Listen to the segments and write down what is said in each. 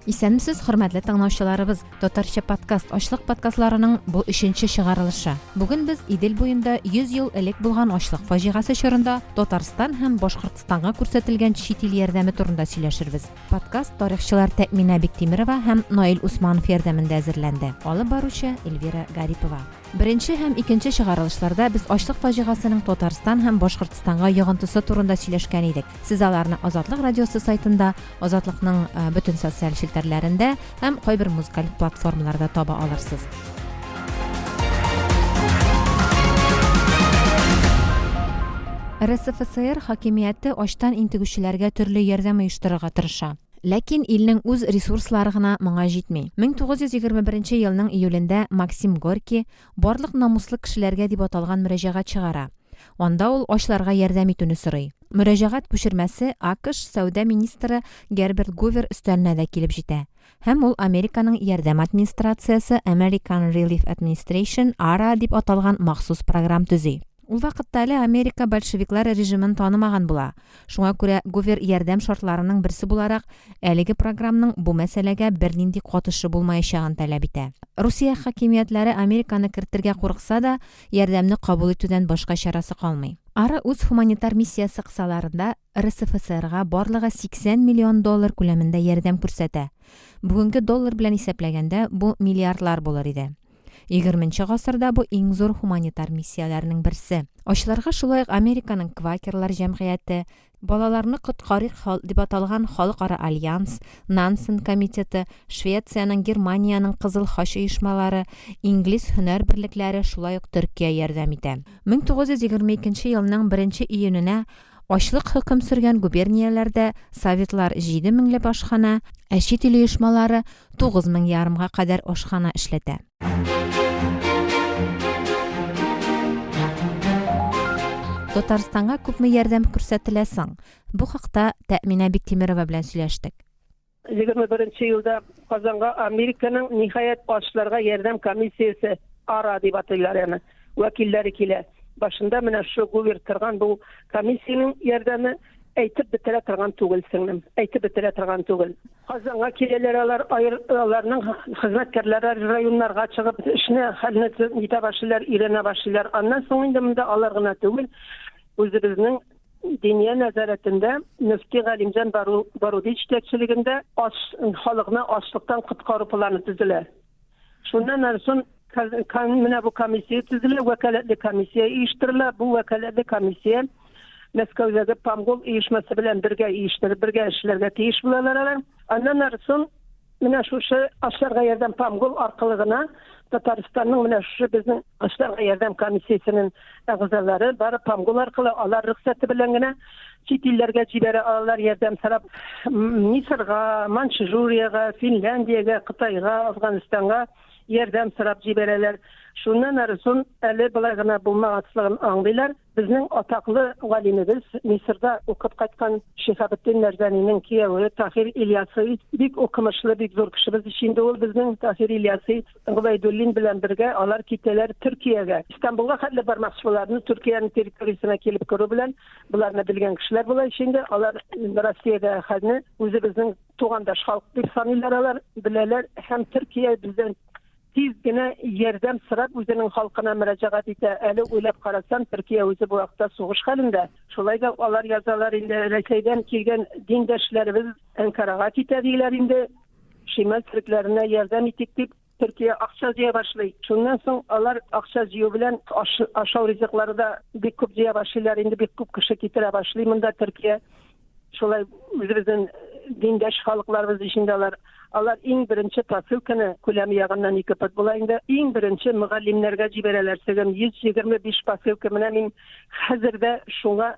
Исәнмесез, хөрмәтле тыңлаучыларыбыз! Татарча подкаст ачлык подкастларының бу өченче чыгарылышы. Бүген без Идел буенда 100 ел элек булган ачлык фаҗигасе чорында Татарстан һәм Башкортстанга күрсәтелгән чит ил ярдәме турында сөйләшербез. Подкаст тарихчылар Тәэминә Биктимерова һәм Наил Усманов ярдәмендә әзерләнде. Алып баручы Эльвира Гарипова. Беренче һәм икенче чыгарылышларда без ачлык фаҗигасенең Татарстан һәм Башкортстанга йогынтысы турында сөйләшкән идек. Сез аларны Азатлык радиосы сайтында, Азатлыкның бөтен социаль челтәрләрендә һәм кайбер музыкаль платформаларда таба алырсыз. РСФСР хакимияте ачтан интегүчеләргә төрле ярдәм оештырырга тырыша. Ләкин илнең үз ресурслары гына моңа җитми. 1921 елның июлендә Максим Горький Барлык намуслы кешеләргә дип аталган мөрәҗәгать чыгара. Анда ул ачларга ярдәм итүне сорый. Мөрәҗәгать күчермәсе АКШ сәүдә министры Герберт Гувер өстәленә дә килеп җитә. Һәм ул Американың ярдәм администрациясе American Relief Administration, АРА, дип аталган махсус програм төзи. Ул вакытта әле Америка большевиклар режимын танымаган була. Шуңа күрә Гувер ярдәм шартларының берсе буларак әлеге програмның бу мәсьәләгә бернинди катышы булмаячагын таләп итә. Русия хакимиятләре Американы кертергә курыкса да, ярдәмне кабул итүдән башка чарасы калмый. АРА үз һуманитар миссиясе кысаларында РСФСРга барлыгы 80 миллион доллар күләмендә ярдәм күрсәтә. Бүгенге доллар белән исәпләгәндә, бу миллиардлар булыр иде. Егерменче гасырда бу иң зур һуманитар миссияләрнең берсе. Ачларга шулай ук Американың квакерлар җәмгыяте, Балаларны коткарыйк дип аталган халыкара альянс, Нансен комитеты, Швециянең, Германиянең Кызыл Хач оешмалары, инглиз һөнәр берлекләре, шулай ук Төркия ярдәм итә. 1922 елның беренче июненә Ачлык хөкем сөргән губернияләрдә советлар җиде меңләп ашханә, ә чит ил оешмалары 9000 ярымга кадәр ашхана эшләтә. Татарстанга күпме ярдәм күрсәтелә соң? Бу хакта Тәэминә Биктимерова белән сөйләштек. 21 елда Казанга Американың ниһаять ачларга ярдәм комиссиясе АРА дип атыйлар аны вәкилләре килә. Башында менә шул Гувер торган бу комиссиянең ярдәме әйтеп бетерә торган түгел, сеңлем. Әйтеп бетерә торган түгел. Казанга киләләр алар, аер, аларның хезмәткәрләре районнарга чыгып эшне, хәлне итә башлыйлар, өйрәнә башлыйлар. Аннан соң инде монда алар гына түгел, үзебезнең Диния нәзарәтендә мөфти Галимҗан Баруди җитәкчелегендә ач халыкны ачлыктан коткару планы төзелә. Шуннан ары соң менә бу комиссия төзелә, вәкаләтле комиссия оештырыла. Бу вәкаләтле комиссия Мәскәүдәге Памгол оешмасы белән бергә оештырып, бергә эшләргә тиеш булалар алар. Аннан ары соң Менә шушы Ашларга ярдәм ПАМГОЛ аркылы гына Татарстанның менә шушы безнең Ашларга ярдәм комиссиясенең әгъзалары бары ПАМГОЛ аркылы, алар рөхсәте белән генә чит илләргә җибәрә алалар ярдәм сорап. Мисырга, Манчжуриягә, Финляндиягә, Кытайга, Афганистанга ярдәм сорап җибәрәләр. Шуннан ары соң әле болай гына булмагаслыгын аңлыйлар. Безнең атаклы галимебез, Мисырда укып кайткан Шиһабетдин Мәрҗанинең кияве Таһир Ильясый, бик укымышлы, бик зур кешебез ич инде ул безнең Таһир Ильясый, Гобәйдуллин белән бергә алар китәләр Төркиягә. Истанбулга хәтле бармакчы булалар, ну, Төркиянең территориясенә килеп керү белән, боларны белгән кешеләр була ич инде, алар Россиядә хәлне үзебезнең тугандаш халык дип саныйлар алар, беләләр һәм Төркия бездән тиз генә ярдәм сорап үзенең халкына мөрәҗәгать итә. Әле уйлап карасам, Төркия үзе бу вакытта сугыш хәлендә. Шулай да алар язалар инде, Рәсәйдән килгән диндәшләребез Әнкарага китә диләр инде. Шималь төрекләренә ярдәм итик дип, Төркия акча җыя башлый. Шуннан соң алар акча җыю белән ашау ризыклары да бик күп җыя башлыйлар инде, бик күп кеше китерә башлый монда Төркия. Шулай үзебезнең диндәш халыкларыбыз эчендә алар алар иң беренче посылканы күләме ягыннан ике пот була инде. Иң беренче мөгаллимнәргә җибәрәләр сеген 125 посылка. Менә мин хәзер дә шуңа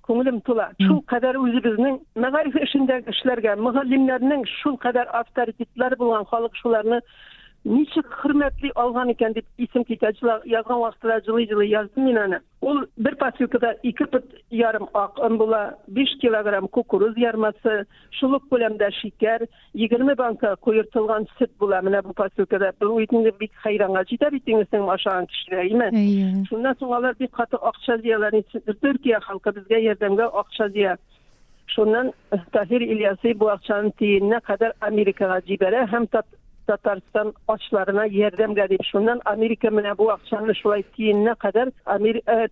күңелем тула. Шул кадәр үзебезнең мәгариф эшендәге кешеләргә, мөгаллимнәрнең шул кадәр авторитетлары булган халык шуларны ничек хөрмәтли алган икән дип исем китә. Язган вакытта җылый-җылый яздым мин аны. Ул бер посылкада ике пот ярым ак он була, 5 килограмм кукуруз ярмасы, шул ук күләмдә шикәр, 20 банка куертылган сөт була менә бу посылкада. Бу инде бик хәйранга җитә бит инде синең ашаган кешегә, әйеме? Әйе. Шуннан соң алар бик каты акча җыялар. Төркия халкы безгә ярдәмгә акча җыя. Шуннан Таһир Ильяси бу акчаны тиененә кадәр Америкага җибәрә һәм Татарстан ачларына ярдәмгә дип. Шуннан Америка менә бу акчаны шулай тиененә кадәр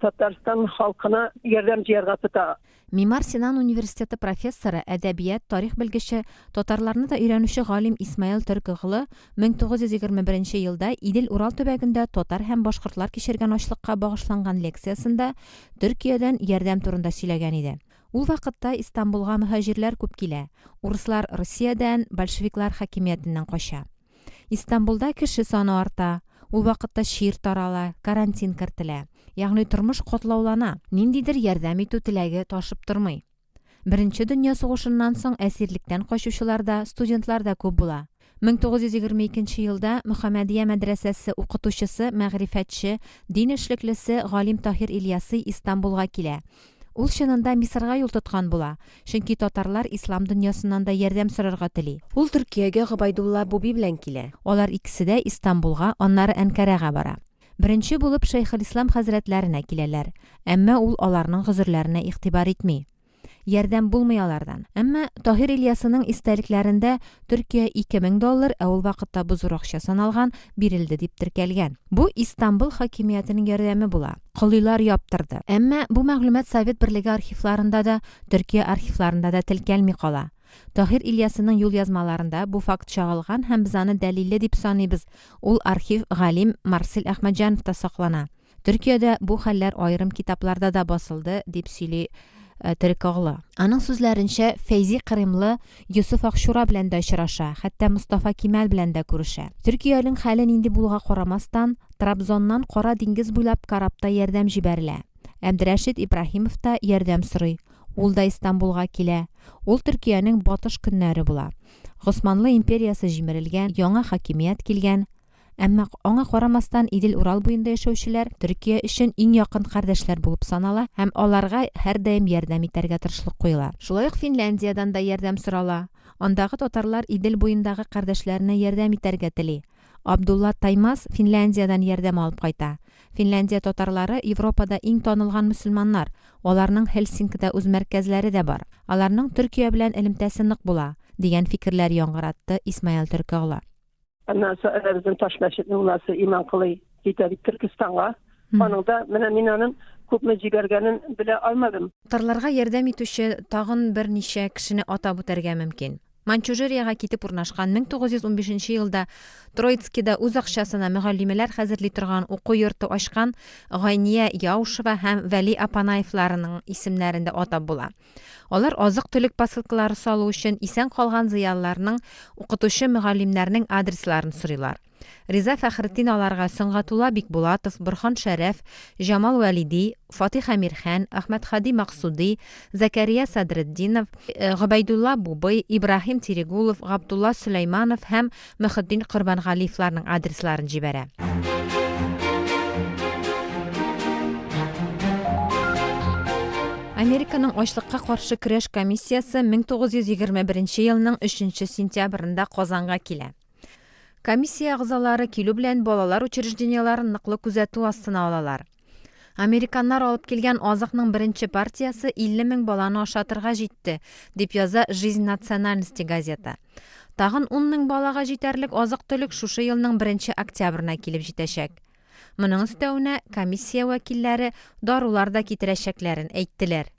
Татарстан халкына ярдәм җыярга тота. Мимар Синан университеты профессоры, әдәбият, тарих белгече, татарларны да өйрәнүче галим Исмаил Төркоглы 1921 елда Идел-Урал төбәгендә татар һәм башкортлар кичергән ачлыкка багышланган лекциясендә Төркиядән ярдәм турында сөйләгән иде. Ул вакытта Истанбулга мөһаҗирләр күп килә, урыслар Русиядән, большевиклар хакимиятеннән кача. Истанбулда кеше саны арта, ул вакытта чир тарала, карантин кертелә. Ягъни тормыш катлаулана, ниндидер ярдәм итү теләге ташып тормый. Беренче дөнья сугышыннан соң әсирлектән качучылар да, студентлар да күп була. 1922 елда Мөхәммәдия мәдрәсәсе укытучысы, мәгърифәтче, дин эшлеклесе галим Таһир Ильясый Истанбулга килә. Ул чынында Мисырга юл тоткан була, чөнки татарлар ислам дөньясыннан да ярдәм сорарга тели. Ул Төркиягә Гобәйдулла Буби белән килә. Алар икесе дә Истанбулга, аннары Әнкарага бара. Беренче булып Шәйхелислам хәзрәтләренә киләләр, әмма ул аларның гозерләренә игътибар итми. Ярдәм булмый алардан. Әмма Таһир Ильясының истәлекләрендә Төркия 2000 доллар, ә ул вакытта бу зур акча саналган, бирелде дип теркәлгән. Бу Истанбул хакимиятенең ярдәме була. Колыйлар яптырды. Әмма бу мәгълүмат Совет берлеге архивларында да, Төркия архивларында да телкәлми кала. Таһир Ильясының юлъязмаларында бу факт чагылган һәм без аны дәлилле дип саныйбыз, ул архив галим Марсель Әхмәтҗановта саклана. Төркиядә бу хәлләр аерым китапларда да басылды, дип сөйли Терекоглы. Аның сүзләренчә, Фәйзи Кырымлы Йосыф Акчура белән дә очраша, хәтта Мостафа Кемаль белән дә күрешә. Төркиянең хәле нинди булуга карамастан, Трабзоннан Кара диңгез буйлап корабта ярдәм җибәрелә. Әбдрәшит Ибраһимов та ярдәм сорый. Ул да Истанбулга килә. Ул Төркиянең батыш көннәре була. Госманлы империясе җимерелгән, яңа хакимият килгән. Әмма аңа карамастан Идел-Урал буенда яшәүчеләр Төркия өчен иң якын кардәшләр булып санала һәм аларга һәрдаим ярдәм итәргә тырышлык куела. Шулай ук Финляндиядән дә ярдәм сорала. Андагы татарлар Идел буендагы кардәшләренә ярдәм итәргә тели. Абдулла Таймас Финляндиядән ярдәм алып кайта. Финляндия татарлары Европада иң танылган мөселманнар, аларның Һелсинкида үз мәркәзләре дә бар. Аларның Төркия белән элемтәсе нык була, дигән фикерләр яңгыратты Исмаил Төркеглы. Аннан соң әле безнең таш мәчетнең мулласы Иманколый китә бит Төркестанга. Аның да менә мин аның күпме җибәргәнен белә алмадым. Татарларга ярдәм итүче тагын берничә кешене атап үтәргә мөмкин. Маньчжуриягә китеп урнашкан 1915 елда Троицкида үз акчасына мөгаллимәләр хәзерли торган уку йорты ачкан Гайния Яушева һәм Вәли Апанаевларның исемнәрен дә атап була. Алар азык-төлек посылкалары салу өчен исән калган зыялыларның, укытучы-мөгаллимнәрнең адресларын сорыйлар. Риза Фәхретдин аларга Сөнгатулла Бикбулатов, Борһан Шәрәф, Җамал Вәлиди, Фатих Әмирхан, Әхмәтһади Максуди, Зәкәрия Садретдинов, Гобәйдулла Бубый, Ибраһим Терегулов, Габдулла Сөләйманов һәм Мөхетдин Корбангалиевларның адресларын җибәрә. Американың ачлыкка каршы көрәш комиссиясе 1921 елның 3 сентябрендә Казанга килә. Комиссия әгъзалары килү белән балалар учреждениеләрен ныклы күзәтү астына алалар. Американнар алып килгән азыкның беренче партиясе 50 мең баланы ашатырга җитте, дип яза Жизнь национальности газета. Тагын 10 мең балага җитәрлек азык-төлек шушы елның беренче октябренә килеп җитәчәк. Моның өстәвенә, комиссия вәкилләре дарулар да китерәчәкләрен әйттеләр.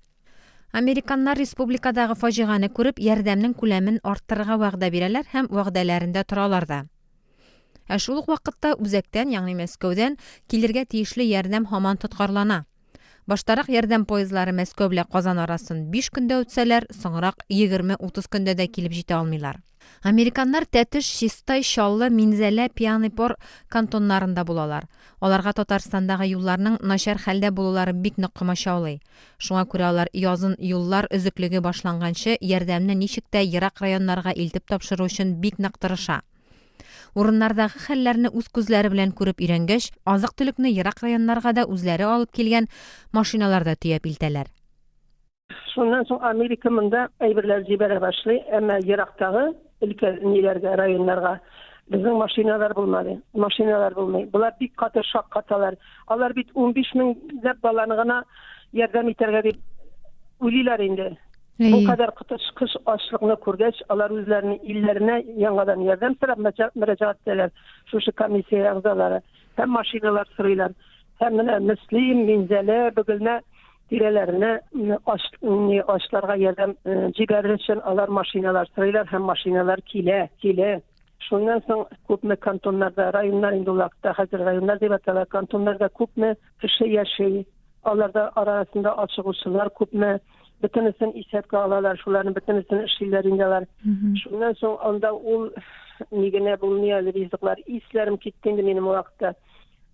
Американнар республикадагы фаҗигане күреп, ярдәмнең күләмен арттырырга вәгъдә бирәләр һәм вәгъдәләрендә торалар да. Ә шул ук вакытта үзәктән, ягъни Мәскәүдән килергә тиешле ярдәм һаман тоткарлана. Баштарак ярдәм поездлары Мәскәү белән Казан арасын биш көндә үтсәләр, соңрак 20-30 көндә дә килеп җитә алмыйлар. Американнар Тәтеш, Чистай, Чаллы, Минзәлә, Пьяный Пор кантоннарында булалар. Аларга Татарстандагы юлларның начар хәлдә булулары бик нык комачаулый. Шуңа күрә алар язын юллар өзеклеге башланганчы ярдәмне ничек тә ерак районнарга илтеп тапшыру өчен бик нык тырыша. Урыннардагы хәлләрне үз күзләре белән күреп өйрәнгәч, азык-төлекне ерак районнарга да үзләре алып килгән машиналарда төяп илтәләр. Шуннан соң Америка монда әйберләр җибәрә башлый, әмма ерактагы өлкә ниләргә, районнарга безнең машиналар булмады. Машиналар булмый. Болар бик каты шаккаталар. Алар бит 15 меңләп баланы гына ярдәм итәргә дип уйлыйлар инде. Бу кадәр коточкыч ачлыкны күргәч, алар үзләренең илләренә яңадан ярдәм сорап мөрәҗәгать итәләр, шушы комиссия әгъзалары. Һәм машиналар сорыйлар. Һәм менә Мөслим, Минзәлә, Бөгелмә тирәләренә ач, ачларга ярдәм җибәрер өчен алар машиналар сорыйлар һәм машиналар килә, килә. Шуннан соң күпме кантоннарда, районнар инде ул вакытта, хәзер районнар дип атала, кантоннарда күпме кеше яши, аларда арасында ачыгучылар күпме, бөтенесен исәпкә алалар, шуларның бөтенесен эшлиләр инде алар. Шуннан соң анда ул ни генә булмый әле ризыклар. Исләрем китте инде минем ул вакытта.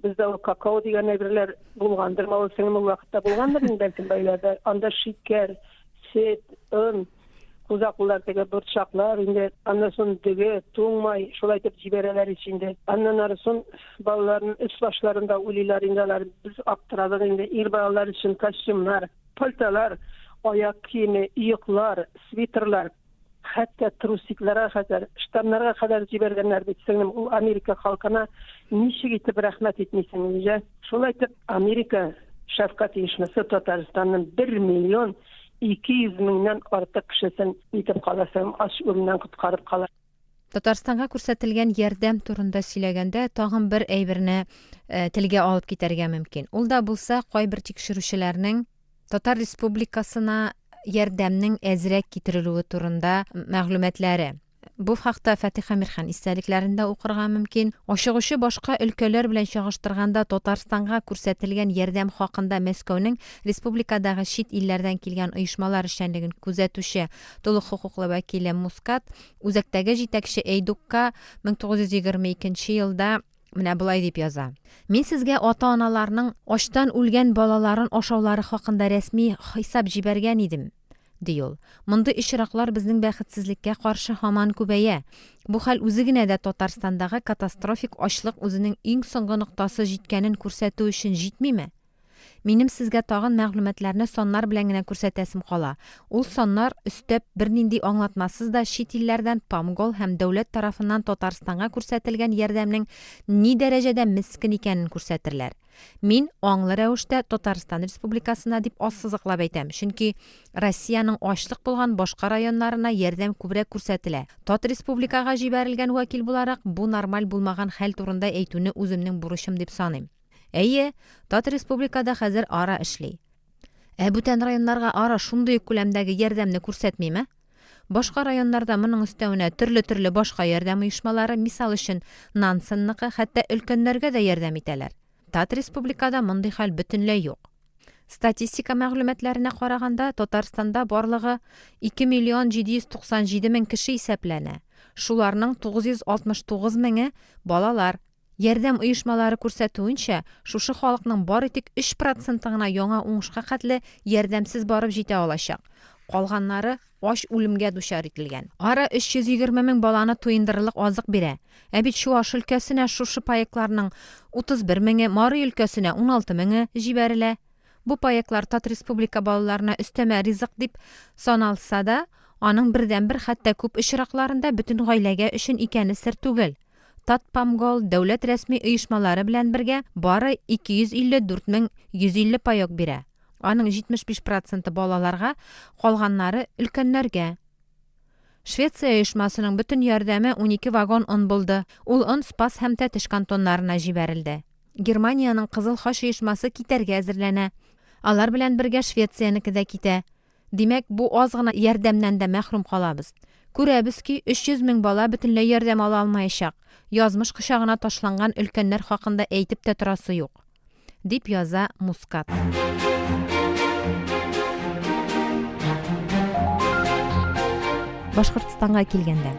Бездә ул какао дигән әйберләр булгандыр, ул сеңлем ул вакытта булгандыр инде бәлкем байларда. Анда шикәр, сөт, он, кузаклылар теге борчаклар инде, аннан соң дөге, туң май шулай итеп җибәрәләр ич инде. Аннан ары соң балаларның өс башларын да уйлыйлар инде алар. Без аптырадык инде. Ир балалар өчен костюмнар, пальтолар, аяк киеме, оеклар, свитерлар, хәтта трусикларга кадәр, штаннарга кадәр җибәргәннәр бит, сеңлем. Ул Америка халкына ничек итеп рәхмәт итмисең, җә? Шулай итеп, Америка шәфкать оешмасы Татарстанның 1 миллион 200 меңнән артык кешесен итеп кала, сеңлем, ач үлемнән коткарып кала. Татарстанга күрсәтелгән ярдәм турында сөйләгәндә, тагын бер әйберне э, телгә алып китәргә мөмкин. Ул да булса, кайбер тикшерүчеләрнең Татар Республикасына ярдәмнең әзрәк китерелүе турында мәгълүматлары. Бу хакта Фатих Әмирхан истәлекләрендә укырга мөмкин. Ашыгучы башка өлкәләр белән чагыштырганда Татарстанга күрсәтелгән ярдәм хакында Мәскәүнең республикадагы чит илләрдән килгән оешмалар эшчәнлеген күзәтүче тулы хокуклы вәкиле Мускат үзәктәге җитәкче Эйдукка 1922 елда менә болай дип яза. Мин сезгә ата-аналарның ачтан үлгән балаларын ашаулары хакында рәсми хисап җибәргән идем, ди ул. Мондый очраклар безнең бәхетсезлеккә каршы һаман күбәя. Бу хәл үзе генә дә Татарстандагы катастрофик ачлык үзенең иң соңгы ноктасы җиткәнен күрсәтү өчен җитмиме? Минем сезгә тагын мәгълүматларны саннар белән генә күрсәтәсем кала. Ул саннар, өстәп, бернинди аңлатмасыз да чит илләрдән Памгол һәм дәүләт тарафыннан Татарстанга күрсәтелгән ярдәмнең ни дәрәҗәдә мескен икәнен күрсәтерләр. Мин аңлы рәвештә Татарстан Республикасына дип ассызыклап әйтәм, чөнки Россиянең ачлык булган башка районнарына ярдәм күбрәк күрсәтелә. Татреспубликага җибәрелгән вәкил буларак, бу нормаль булмаган хәл турында әйтүне үземнең бурычым дип саныйм. Әйе, Татреспубликада хәзер АРА эшли. Ә бүтән районнарга АРА шундый ук күләмдәге ярдәмне күрсәтмиме? Башка районнарда моның өстәвенә төрле-төрле башка ярдәм оешмалары, мисал өчен, Нансенныкы, хәтта өлкәннәргә дә ярдәм итәләр. Татреспубликада мондый хәл бөтенләй юк. Статистика мәгълүматларына караганда, Татарстанда барлыгы 2 миллион 797 мең кеше исәпләнә. Шуларның 969 меңе, балалар. Ярдәм оешмалары күрсәтүенчә, шушы халыкның бары тик өч проценты гына яңа уңышка хәтле ярдәмсез барып җитә алачак. Калганнары ач үлемгә дучар ителгән. Ара 320 мең баланы туендырырлык азык бирә. Ә бит Чуаш өлкәсенә шушы паекларның 31 меңе, Мари өлкәсенә 16 меңе җибәрелә. Бу паеклар Татреспублика балаларына өстәмә ризык дип саналса да, аның бердәнбер, хәтта күп очракларында бөтен гаиләгә өчен икәне сер түгел. Татпамгол дәүләт рәсми оешмалары белән бергә бары 254 мең 150 паек бирә. Аның 75 проценты балаларга, калганнары, өлкәннәргә. Швеция оешмасының бөтен ярдәме 12 вагон он булды. Ул он Спас һәм Тәтеш кантоннарына җибәрелде. Германиянең Кызыл Хач оешмасы китәргә әзерләнә. Алар белән бергә Швециянеке дә китә. Димәк, бу аз гына ярдәмнән дә мәхрүм калабыз. Күрәбез ки, 300 мең бала бөтенләй ярдәм ала алмаячак, язмыш кочагына ташланган өлкәннәр хакында әйтеп тә торасы юк. Дип яза Мускат. Башкортстанга килгәндә.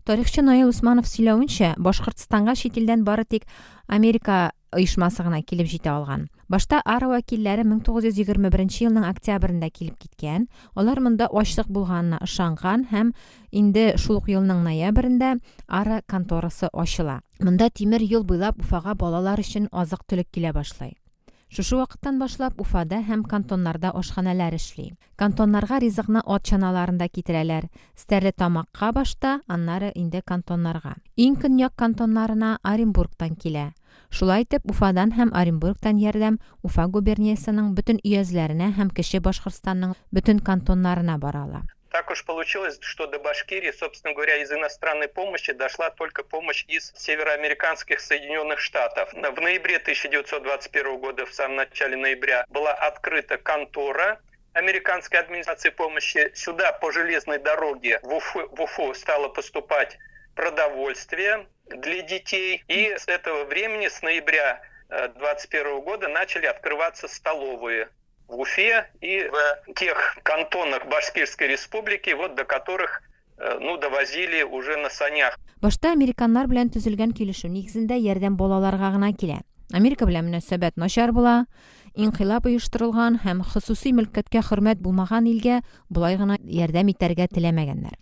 Тарихчы Наил Усманов сөйләвенчә, Башкортстанга чит илдән бары тик Америка оешмасы гына килеп җитә алган. Башта АРА вәкилләре 1921 елның октябрендә килеп киткән. Алар монда ачлык булганына ышанган һәм инде шул ук елның ноябрендә АРА конторасы ачыла. Монда тимер юл буйлап Уфага балалар өчен азык-төлек килә башлый. Шушы вакыттан башлап Уфада һәм кантоннарда ашханәләр эшли. Кантоннарга ризыкны ат чаналарында китерәләр. Стәрлетамакка башта, аннары инде кантоннарга. Иң көньяк кантоннарына Оренбургтан килә. Шулай итеп, Уфадан һәм Оренбургтан ярдәм Уфа губерниясенең бөтен өязләренә һәм Кече Башкортстанның бөтен кантоннарына бара ала. Так уж получилось, что до Башкирии, собственно говоря, из иностранной помощи дошла только помощь из североамериканских Соединенных Штатов. В ноябре 1921 года, в самом начале ноября, была открыта контора американской администрации помощи. Сюда по железной дороге в Уфу, в Уфу стало поступать продовольствие для детей. И с этого времени, с ноября 2021 года, начали открываться столовые в Уфе и в тех кантонах Башкирской республики, вот до которых ну, довозили уже на санях. Башта американнар белән төзелгән килешү нигезендә ярдәм балаларга гына килә. Америка белән мөнәсәбәт начар була, инкыйлаб оештырылган һәм хосусый мөлкәткә хөрмәт булмаган илгә болай гына ярдәм итәргә теләмәгәннәр.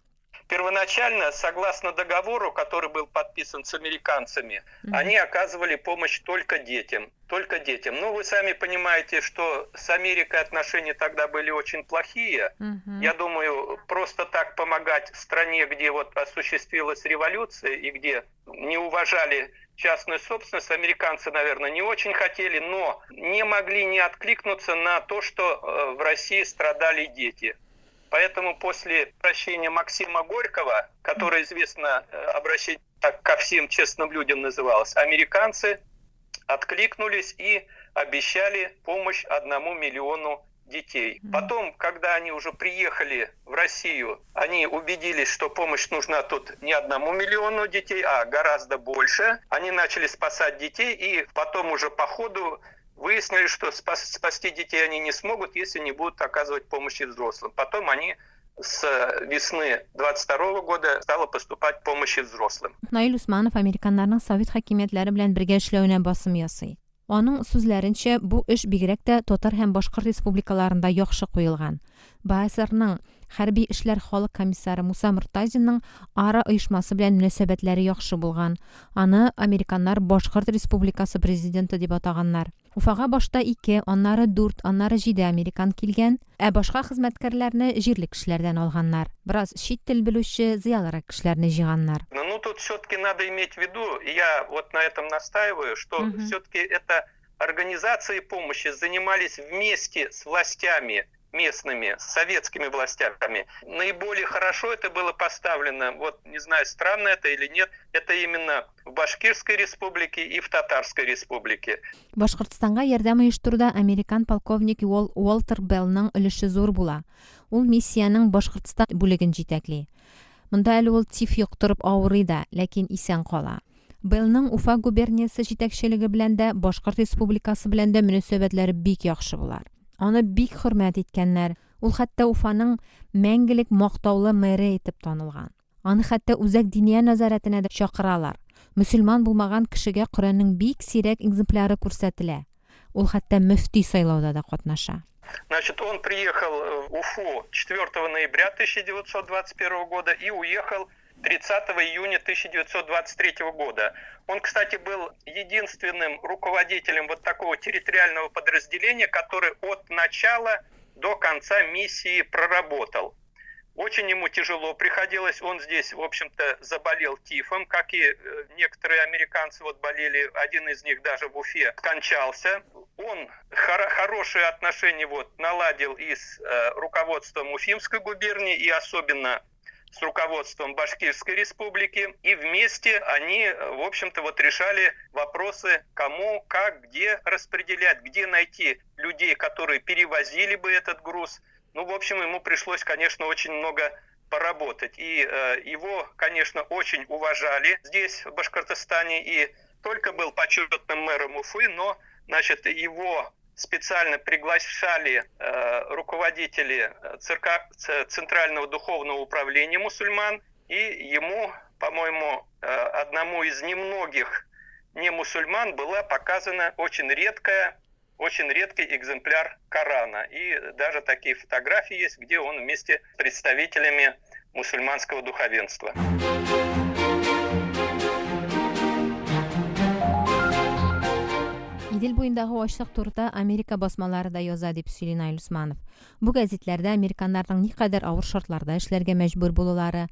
Первоначально, согласно договору, который был подписан с американцами, они оказывали помощь только детям. Только детям. Ну, вы сами понимаете, что с Америкой отношения тогда были очень плохие. Я думаю, просто так помогать стране, где вот осуществилась революция и где не уважали частную собственность, американцы, наверное, не очень хотели, но не могли не откликнуться на то, что в России страдали дети. Поэтому после обращения Максима Горького, которое известно обращение так ко всем честным людям называлось, американцы откликнулись и обещали помощь 1 миллиону детей. Потом, когда они уже приехали в Россию, они убедились, что помощь нужна тут не 1 миллиону детей, а гораздо больше. Они начали спасать детей, и потом уже по ходу выяснили, что спасти детей они не смогут, если не будут оказывать помощи взрослым. Потом они с весны 22 года стала поступать помощь взрослым. Наил Усманов американнарның совет хакимиятләре белән бергә эшләвенә басым ясый. Аның сүзләренчә, бу эш бигрәк тә татар һәм башкорт республикаларында яхшы куелган. БАССРның хәрби эшләр халык комиссары Муса Мортазинның АРА оешмасы белән мөнәсәбәтләре яхшы булган. Аны американнар Башкорт республикасы президенты дип атаганнар. Уфага башта 2, аннары 4, аннары 7 американ килгән, ә башка хезмәткәрләрне җирле кешеләрдән алганнар. Бераз чит тел белүче, зыялырак кешеләрне җыйганнар. Ну, тут все-таки надо иметь в виду, я вот на этом настаиваю, что все-таки это организации помощи занимались вместе с властями местными, с советскими властями. Наиболее хорошо это было поставлено, вот не знаю, странно это или нет, это именно в Башкирской республике и в Татарской республике. Башкортстанга ярдәм оештыруда американ полковник Уолтер Беллның өлеше зур була. Ул миссиянең Башкортстан бүлеген җитәкли. Монда әле ул тиф йоктырып авырый да, ләкин исән кала. Беллның Уфа губерниясе җитәкчелеге белән дә, Башкорт республикасы белән дә мөнәсәбәтләре бик яхшы булар. Аны бик хөрмәт иткәннәр. Ул хәтта Уфаның мәңгелек мактаулы мэры итеп танылган. Аны хәтта Үзәк диния нәзарәтенә дә чакыралар. Мөселман булмаган кешегә Коръәннең бик сирәк экземпляры күрсәтелә. Ул хәтта мөфти сайлауда да катнаша. Значит, он приехал в Уфу 4 ноября 1921 года и уехал 30 июня 1923 года. Он, кстати, был единственным руководителем вот такого территориального подразделения, который от начала до конца миссии проработал. Очень ему тяжело приходилось. Он здесь, в общем-то, заболел тифом, как и некоторые американцы вот болели. Один из них даже в Уфе скончался. Он хорошие отношения вот наладил и с руководством Уфимской губернии, и особенно с руководством Башкирской республики. И вместе они, в общем-то, вот решали вопросы, кому, как, где распределять, где найти людей, которые перевозили бы этот груз. Ну, в общем, ему пришлось, конечно, очень много поработать. И его, конечно, очень уважали здесь, в Башкортостане, и только был почетным мэром Уфы, но, значит, его специально приглашали руководители Центрального духовного управления мусульман, и ему, по-моему, одному из немногих не мусульман была показана очень редкий экземпляр Корана. И даже такие фотографии есть, где он вместе с представителями мусульманского духовенства. Идел буендагы ачлык турында Америка басмалары да яза, дип сөйли Наил Усманов. Бу гәзитләрдә американнарның никадәр авыр шартларда эшләргә мәҗбүр булулары,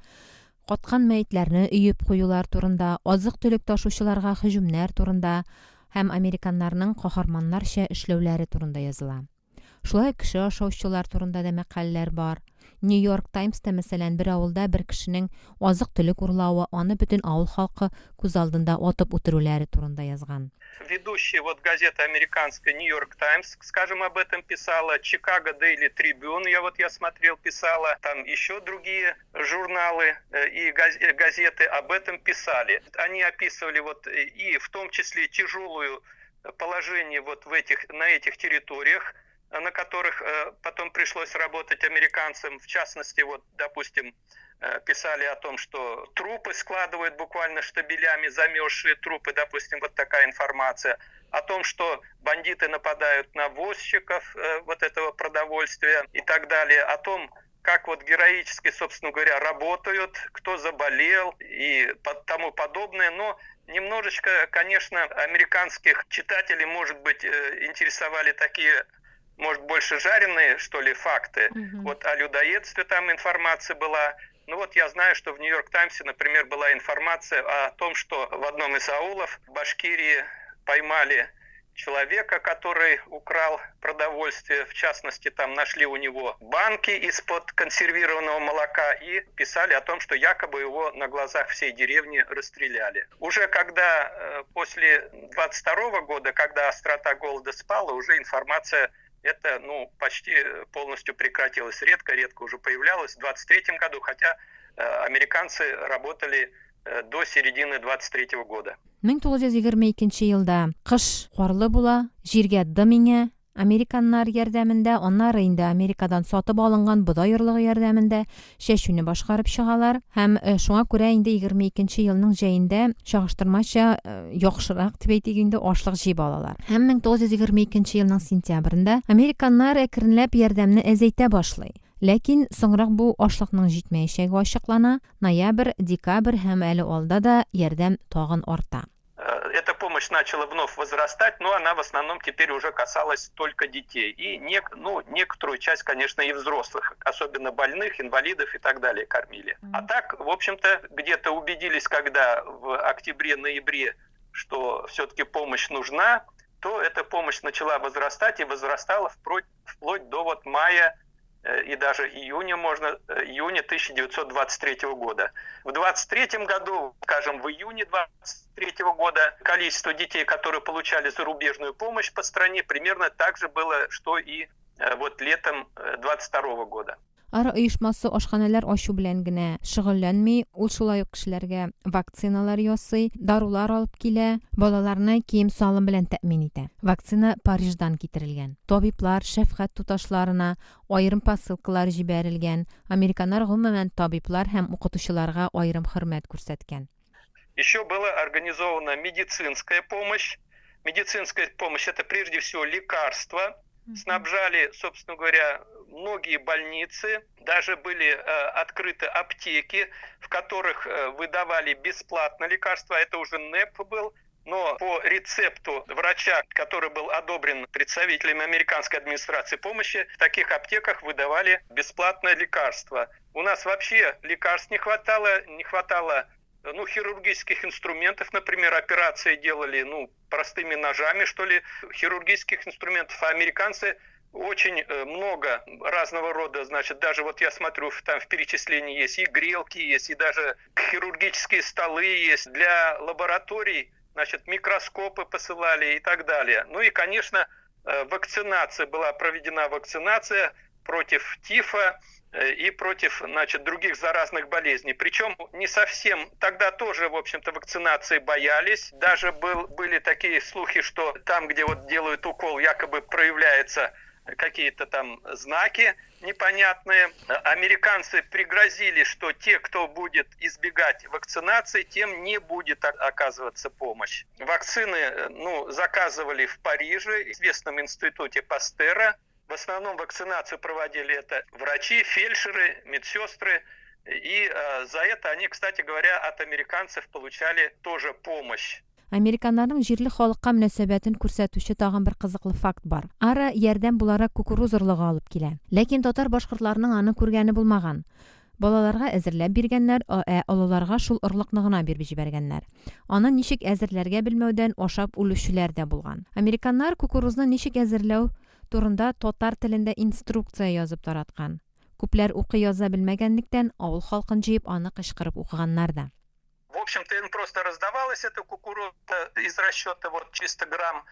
каткан мәетләрне өеп куюлар турында, азык-төлек ташучыларга һөҗүмнәр турында, һәм американнарның каһарманнарча эшләүләре турында языла. Шулай ук кеше ашаучылар турында да мәкаләләр бар. Нью Йорк Таймс та, мәсәлән, бер авылда бер кешенең азык-төлек урлавы, аны бөтен авыл халкы күз алдында атып үтерүләре турында язган. Ведущая вот газета американская Нью-Йорк Таймс, скажем, об этом писала, Чикаго Дейли Трибюн, я вот я смотрел, писала, там еще другие журналы э, и э, газеты об этом писали. Они описывали вот э, и в том числе тяжелую положение вот в этих, на этих территориях, на которых потом пришлось работать американцам. В частности, вот, допустим, писали о том, что трупы складывают буквально штабелями, замерзшие трупы, допустим, вот такая информация. О том, что бандиты нападают на возчиков вот этого продовольствия и так далее. О том, как вот героически, собственно говоря, работают, кто заболел и тому подобное. Но немножечко, конечно, американских читателей, может быть, э, интересовали такие может, больше жареные, что ли, факты. Угу. Вот о людоедстве там информация была. Ну вот я знаю, что в Нью-Йорк Таймсе, например, была информация о том, что в одном из аулов Башкирии поймали человека, который украл продовольствие. В частности, там нашли у него банки из-под консервированного молока и писали о том, что якобы его на глазах всей деревни расстреляли. Уже когда э, после 22 года, когда острота голода спала, уже информация это ну, почти полностью прекратилось. Редко-редко уже появлялось в 23 году, хотя э, американцы работали э, до середины 23 года. 1922 елда кыш карлы була, җиргә дым иңә, американнар ярдәмендә, аннары инде Америкадан сатып алынган бодай орлыгы ярдәмендә чәчүне башкарып чыгалар һәм э, шуңа күрә инде 22 елның җәендә чагыштырмача э, яхшырак дип әйтик инде ашлык җыеп алалар. Һәм 1922 елның сентябрендә американнар әкренләп ярдәмне әзәйтә башлый. Ләкин соңрак бу ашлыкның җитмәячәге ачыклана, ноябрь, декабрь һәм әле алда да ярдәм тагын арта. Э, эта помощь начала вновь возрастать, но она в основном теперь уже касалась только детей. И не, ну, некоторую часть, конечно, и взрослых, особенно больных, инвалидов и так далее кормили. А так, в общем-то, где-то убедились, когда в октябре-ноябре, что все-таки помощь нужна, то эта помощь начала возрастать и возрастала вплоть, вплоть до вот мая Э, и даже июня можно, э, июня 1923 года. В 23 году, скажем, в июне 23 года количество детей, которые получали зарубежную помощь по стране, примерно так же было, что и э, вот летом 22 года. Ара оешмасы ашханәләр ачу белән генә шөгыльләнми, ул шулай ук кешеләргә вакциналар ясый, дарулар алып килә, балаларны кием-салым белән тәэмин итә. Вакцина Париждан китерелгән. Табиблар, шәфкать туташларына аерым посылкалар җибәрелгән. Американнар гомумән табиблар һәм укытучыларга аерым хөрмәт күрсәткән. Еще была организована медицинская помощь. Медицинская помощь – это прежде всего лекарства. Снабжали, собственно говоря, многие больницы, даже были э, открыты аптеки, в которых э, выдавали бесплатно лекарства. Это уже НЭП был, но по рецепту врача, который был одобрен представителями американской администрации помощи, в таких аптеках выдавали бесплатное лекарство. У нас вообще лекарств не хватало, не хватало ну, хирургических инструментов, например, операции делали, ну, простыми ножами, что ли, хирургических инструментов. А американцы очень э, много разного рода, значит, даже вот я смотрю, там в перечислении есть и грелки есть, и даже хирургические столы есть для лабораторий, значит, микроскопы посылали и так далее. Ну и, конечно, э, вакцинация была проведена вакцинация против тифа э, и против, значит, других заразных болезней. Причем не совсем, тогда тоже, в общем-то, вакцинации боялись. Даже был, были такие слухи, что там, где вот делают укол, якобы проявляется какие-то там знаки непонятные. Американцы пригрозили, что те, кто будет избегать вакцинации, тем не будет оказываться помощь. Вакцины ну, заказывали в Париже, известном институте Пастера. В основном вакцинацию проводили это врачи, фельдшеры, медсестры. И э, за это они, кстати говоря, от американцев получали тоже помощь. Американнарның җирле халыкка мөнәсәбәтен күрсәтүче тагын бер кызыклы факт бар. Ара ярдәм буларак кукуруз орлыгы алып килә. Ләкин татар-башкортларның аны күргәне булмаган. Балаларга әзерләп биргәннәр, ә олыларга шул орлыкны гына биреп җибәргәннәр. Аны ничек әзерләргә белмәүдән ашап үлүчеләр дә булган. Американнар кукурузны ничек әзерләү турында татар телендә инструкция язып тараткан. Күпләр укый-яза белмәгәнлектән, авыл халкын җыеп аны кычкырып укыганнар да. В общем-то, им просто раздавалась эта кукуруза из расчета вот чисто грамм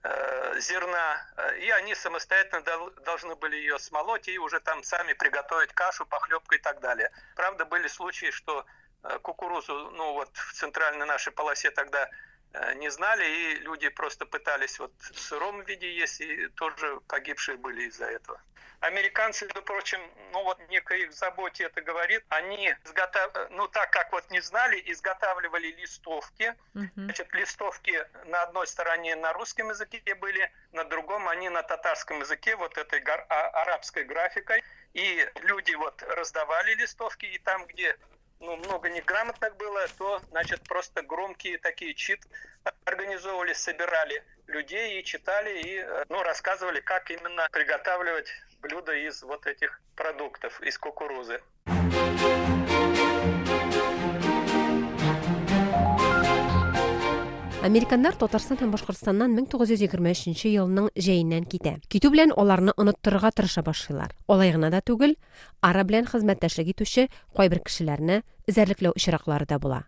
э, зерна, и они самостоятельно должны были ее смолоть и уже там сами приготовить кашу, похлебку и так далее. Правда, были случаи, что э, кукурузу, ну вот в центральной нашей полосе тогда э, не знали, и люди просто пытались вот в сыром виде есть, и тоже погибшие были из-за этого. Американцы, между прочим, ну вот некой их заботе это говорит, они, изготав... ну так как вот не знали, изготавливали листовки. Значит, листовки на одной стороне на русском языке были, на другом они на татарском языке, вот этой арабской графикой. И люди вот раздавали листовки, и там, где ну, много неграмотных было, то, значит, просто громкие такие чит организовывали, собирали людей и читали, и, ну, рассказывали, как именно приготавливать блюда из вот этих продуктов, из кукурузы. Американнар Татарстан һәм Башкортстаннан 1923 елның җәеннән китә. Китү белән аларны оныттырырга тырыша башлыйлар. Алай гына да түгел, АРА белән хезмәттәшлек итүче кайбер кешеләрне эзәрлекләү очраклары да була.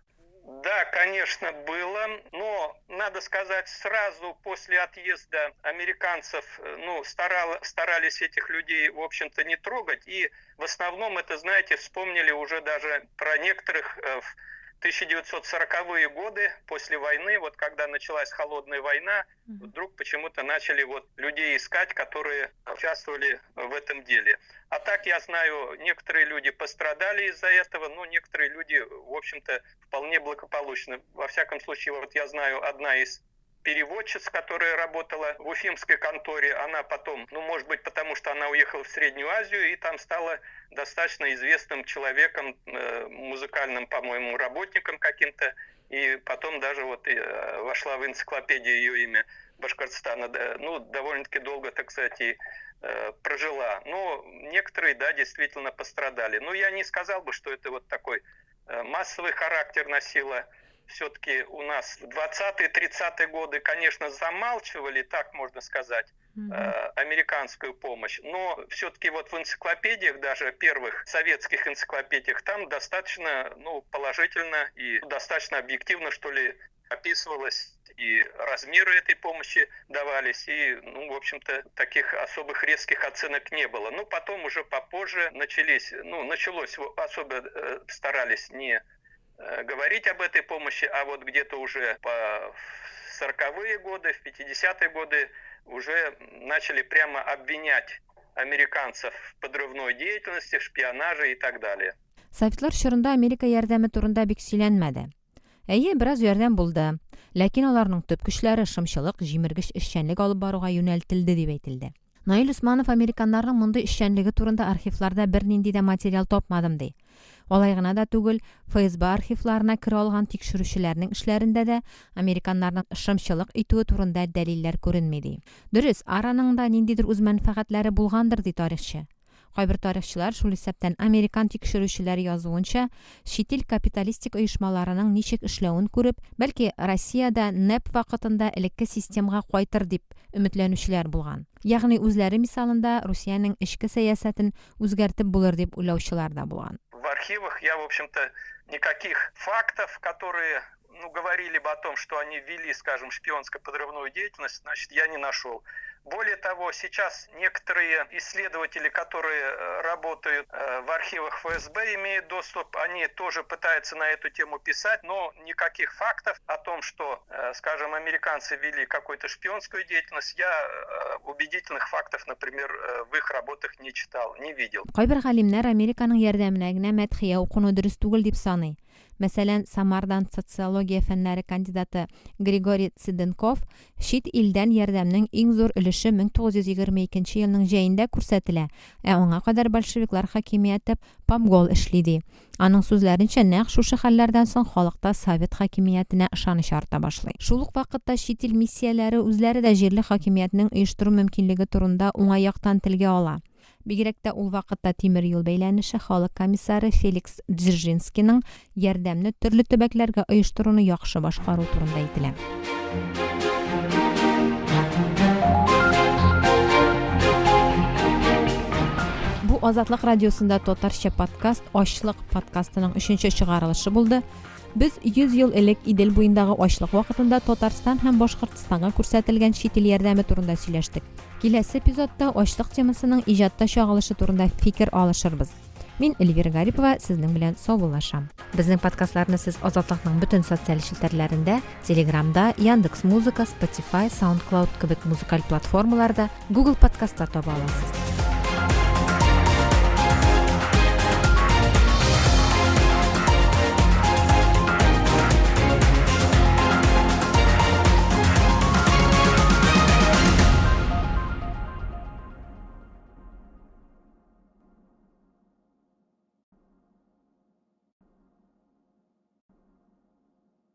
Да, конечно, было, но, надо сказать, сразу после отъезда американцев, ну, старались этих людей, в общем-то, не трогать. И в основном это, знаете, вспомнили уже даже про некоторых в 1940-е годы, после войны, вот когда началась холодная война, вдруг почему-то начали вот людей искать, которые участвовали в этом деле. А так, я знаю, некоторые люди пострадали из-за этого, но некоторые люди, в общем-то, вполне благополучно. Во всяком случае, вот я знаю, одна из переводчиц, которая работала в уфимской конторе, она потом, ну, может быть, потому что она уехала в Среднюю Азию и там стала достаточно известным человеком, музыкальным, по-моему, работником каким-то, и потом даже вот вошла в энциклопедию ее имя Башкортостана, ну, довольно-таки долго, так сказать, и прожила. Но некоторые, да, действительно пострадали. Но я не сказал бы, что это вот такой массовый характер носило. Все-таки у нас в 20-е, 30-е годы, конечно, замалчивали, так можно сказать, американскую помощь. Но все-таки вот в энциклопедиях, даже первых советских энциклопедиях, там достаточно, ну, положительно и достаточно объективно, что ли, описывалось, и размеры этой помощи давались, и, ну, в общем-то, таких особых резких оценок не было. Но потом уже попозже начались, ну, началось, особо старались не говорить об этой помощи, а вот где-то уже по 40-е годы, в 50-е годы уже начали прямо обвинять американцев в подрывной деятельности, в шпионаже и так далее. Советлар чорында Америка ярдәме турында бик сөйләнмәде. Әйе, бераз ярдәм булды. Ләкин аларның төп көчләре шымчылык, җимергеч эшчәнлек алып баруга юнәлтелде дип әйтелде. Наил Усманов американнарның мондый эшчәнлеге турында архивларда бернинди дә материал тапмадым ди. Алай гына да түгел, ФСБ архивларына керә алган тикшерүчеләрнең эшләрендә дә американнарның шымчылык итүе турында дәлилләр күренми ди. Дөрес, АРАның да ниндидер үз мәнфәгатьләре булгандыр, ди тарихчы. Кайбер тарихчылар, шул исәптән американ тикшерүчеләре язуынча, чит ил капиталистик оешмаларының ничек эшләвен күреп, бәлки Россиядә НЭП вакытында элекке системга кайтыр дип өметләнүчеләр булган. Ягъни үзләре мисалында Русиянең эчке сәясәтен үзгәртеп булыр дип уйлаучылар да булган. В архивах я, в общем-то, никаких фактов, которые, ну, говорили бы о том, что они вели, скажем, шпионско-подрывную деятельность, значит, я не нашел. Более того, сейчас некоторые исследователи, которые работают в архивах ФСБ, имеют доступ, они тоже пытаются на эту тему писать, но никаких фактов о том, что, скажем, американцы вели какую-то шпионскую деятельность, я убедительных фактов, например, в их работах не читал, не видел. Кайбер галимнәр Американың ярдәменә генә мәдхия укуны дөрес түгел дип саный. Мәсәлән, Самардан социология фәннәре кандидаты Григорий Цыденков чит илдән ярдәмнең иң зур өлеше 1922 елның җәендә күрсәтелә, ә аңа кадәр большевиклар хакимияте памгол эшли ди. Аның сүзләренчә, нәкъ шушы хәлләрдән соң халыкта совет хакимиятенә ышаныч арта башлый. Шул ук вакытта чит ил миссияләре үзләре дә җирле хакимиятнең оештыру мөмкинлеге турында уңай яктан телгә ала. Бигрәк тә ул вакытта тимер юл бәйләнеше халык комиссары Феликс Дзержинскийның ярдәмне төрле төбәкләргә оештыруны яхшы башкаруы турында әйтелә. Бу Азатлык радиосында татарча подкаст Ачлык подкастының өченче чыгарылышы булды. Без 100 ел элек Идел буендагы ачлык вакытында Татарстан һәм Башкортстанга күрсәтелгән чит ил ярдәме турында сөйләштек. Киләсе эпизодта ачлык темасының иҗатта чагылышы турында фикер алышырбыз. Мин Эльвира Гарипова сезнең белән саубуллашам. Безнең подкастларны сез Азатлыкның бөтен социаль челтәрләрендә, Телеграмда, Яндекс Музыка, Spotify, SoundCloud кебек музыкаль платформаларда, Google Подкастта таба аласыз.